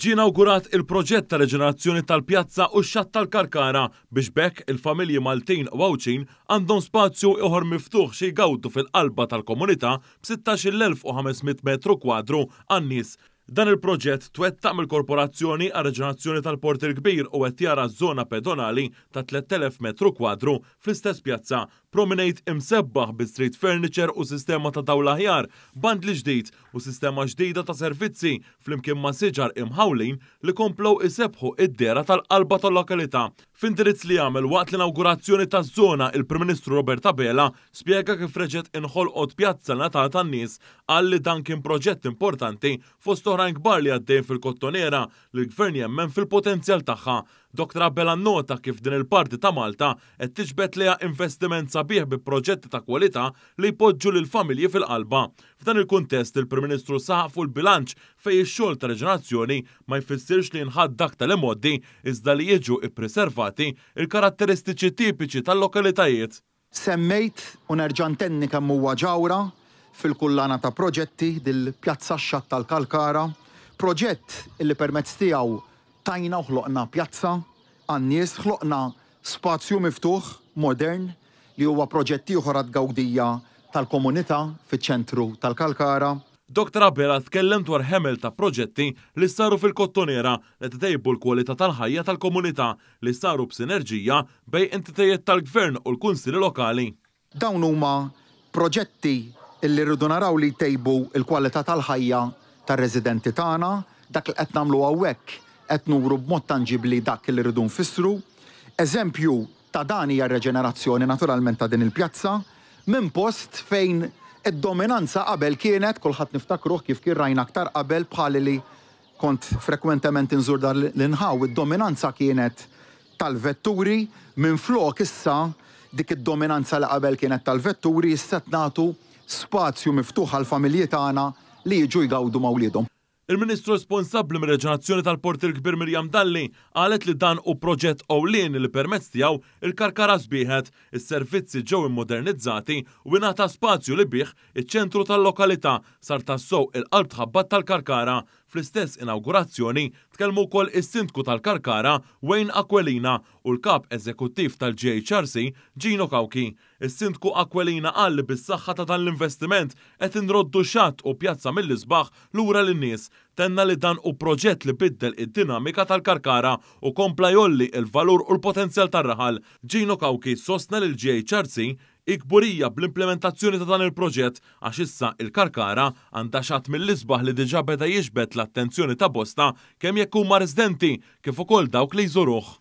Ġie inawgurat il-proġett ta' reġenerazzjoni tal-pjazza u x-xatt tal-Karkara biex b'hekk il-familji Maltin u Għawdxin għandhom spazju ieħor miftuħ xi jgawdu fil-qalba tal-komunità b'16,500 metru kwadru għan-nies. Dan il-proġett twettaq mill-Korporazzjoni għar-Reġenerazzjoni tal-Port il-Kbir u qed jara żona pedonali ta' 3,000 metru kwadru fl-istess pjazza Promenade imsebbaħ bi street furniture u sistema ta' dawl aħjar, bandli ġdid u sistema ġdida ta' servizzi flimkien ma' siġar imħawlin li komplew isebbħu id-dehra tal-qalba tal-lokalità. F'indirizz li għamel waqt l-inawgurazzjoni taż-żona, il-Prim Ministru Robert Abela spjega kif reġgħet inħolqot pjazza li ngħatat għan-nies. Qal li dan kien proġett importanti fost oħrajn kbar li għaddejjin fil-Kottonera li l-Gvern jemmen fil-potenzjal tagħha. Dottor Abela nnota kif din il-parti ta' Malta qed tiġbed lejha investiment sabiħ bi proġetti ta' kwalità li jpoġġu lill-familji fil-qalba. F'dan il-kuntest, il-Prim Ministru saħaq fuq il-bilanċ fejn ix-xogħol ta' reġenerazzjoni ma jfissirx li jinħatt dak tal-imgħoddi iżda li jiġu ppriservati l-karatteristiċi tipiċi tal-lokalitajiet. Semmejt u nerġa' ntenni kemm huwa ġawhra fil-kullana ta' proġetti dil-Pjazza x-Xatt tal-Kalkara, proġett illi permezz tiegħu tajna u ħloqna pjazza għan-nies, ħloqna spazju miftuħ, modern, li huwa proġett ieħor għat-tgawdija tal-komunità fiċ-ċentru tal-Kalkara. Dottor Abela tkellem dwar ħemel ta' proġetti li saru fil-Kottonera li qed itejbu l-kwalità tal-ħajja tal-komunità li saru b'sinerġija bejn entitajiet tal-Gvern u l-Kunsilli Lokali. Dawn huma proġetti li rridu naraw li jtejbu l-kwalità tal-ħajja tar-residenti tagħna. Dak li qed nagħmlu hawnhekk qed nuru b'mod tanġibbli dak li rridu nfissru. Eżempju ta' dan hija r-reġenerazzjoni naturalment ta' din il-pjazza minn post fejn id-dominanza qabel kienet, kulħadd niftakruh kif kien rajna aktar qabel bħali li kont frekwentement inżur dan l-inħawi, id-dominanza kienet tal-vetturi, minflok issa dik id-dominanza li qabel kienet tal-vetturi issa qed nagħtu spazju miftuħ għall-familji tagħna li jiġu jgawdu ma' wliedhom. Il-Ministru responsabbli mir-Reġenerazzjoni tal-Port il-Kbir Miriam Dalli qalet li dan hu proġett ewlieni li permezz tiegħu il-Karkara sbieħet, is-servizzi ġew immodernizzati u ingħata spazju li bih iċ-ċentru tal-lokalità sar tassew il-qalb tħabbat tal-Karkara. Fl-istess inawgurazzjoni tkellmu wkoll is-Sindku tal-Karkara Wayne Aquilina u l-Kap Eżekuttiv tal-GHRC Gino Cauchi. Is-Sindku Aquilina qal li bis-saħħa ta' dan l-investiment qed inroddu xatt u pjazza mill-isbaħ lura lin-nies. Tenna li dan hu proġett li biddel id-dinamika tal-Karkara u kompla jgħolli l-valur u l-potenzjal tar-raħal. Gino Cauchi sostna li l-GHRC hi kburija bl-implimentazzjoni ta' dan il-proġett għax issa il-Karkara għandha xatt mill-isbaħ li diġà beda jiġbed l-attenzjoni ta' bosta kemm jekk huma residenti kif ukoll dawk li jżuruh.